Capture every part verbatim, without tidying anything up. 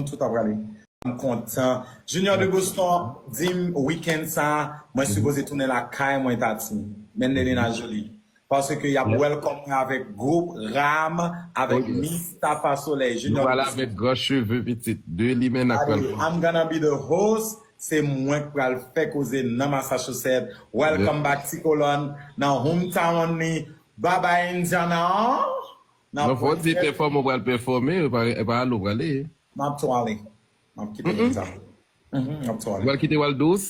Tout ap prale. M kontan. Junior de Boston di m wikenn sa, mwen sipoze tounen lakay mwen, Tati. Mendelina Jolie. Paske y ap welcome mwen avèk gwoup Ram, avèk Mistapha Soleil, Junior de Boston. Nou pral avèk gran cheve pitit. De limena k pral pran. I'm gonna be the host. Se mwen k pral fè koze nan Massachusetts. Welcome back, Ti Kolòn, nan hometown li. Bye bye, Indiana. Non, fò di pèfòme, ou pral pèfòme, e pa, e pa ale ou prale. M ap tou ale. M ap kite moun sa. Mhm, m ap tou ale. Ou pral kite w al dous?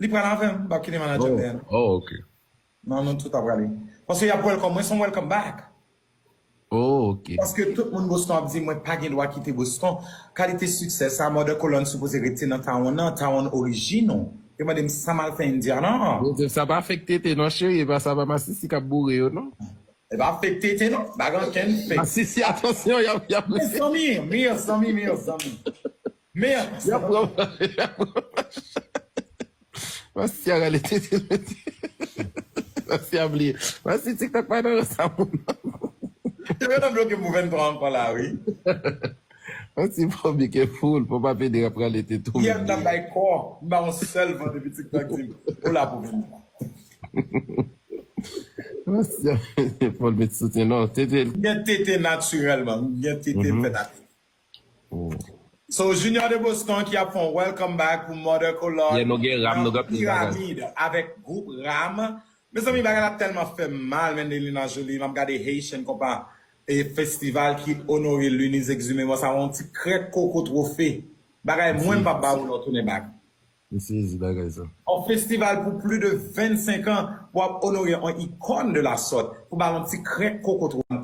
Li pral avè m, m p ap kite manager m dèyè, non. Oh, ok. Non, nou tout ap prale. Paske y ap welcome mwen, se yon welcome back. Oh, ok. Paske tout moun Boston ap di mwen pa gen dwa kite Boston. Kalite siksè sa, Mother Colon sipoze rete nan town nan, town orijin ou. Yo mande m sa m al fè Indiana. Bon, sa pa fake tete non, cheri, e pa sa pa masisi k ap boure yo, non. E pa fake tete non, pa gen okenn fake. Masisi, atansyon, y ap, y ap. Mezanmi, mezanmi, mezanmi. Mezanmi. Y ap pran, y ap pran. Masisi a rale tete. Masisi a bliye. Masisi TikTok pa nan sa moun. Yo gentan bloke m pou venntwa ankò la, wi. Masisi fò bike foul, fò pa pede ap rale tete. Yè m t ap bay kò, m ba yon sèl van depi TikTok di m, ou la pou venntwa. Masisi a fò l met soutyen, non, tete. M gen tete natirèlman, m gen tete m fèt avèk. So, Junior de Boston ki ap fè yon welcome back pou Mother Colon. Yeah, nou gen Ram, nou gen pil bagay. Piramid avèk gwoup Ram. Mezanmi, bagay la tèlman fè m mal, Mendelina Jolie, m ap gade Haitian konpa e festival ki onore Lunise Exumé, mwen sa yon ti krèk koko twofe. Bagay mwen m p ap ba ou lè w tounen back. M sezi bagay sa. Yon festival pou plis de vennsenk an pou ap onore yon ikòn de la sòt, pou ba l yon ti krèk koko twofe.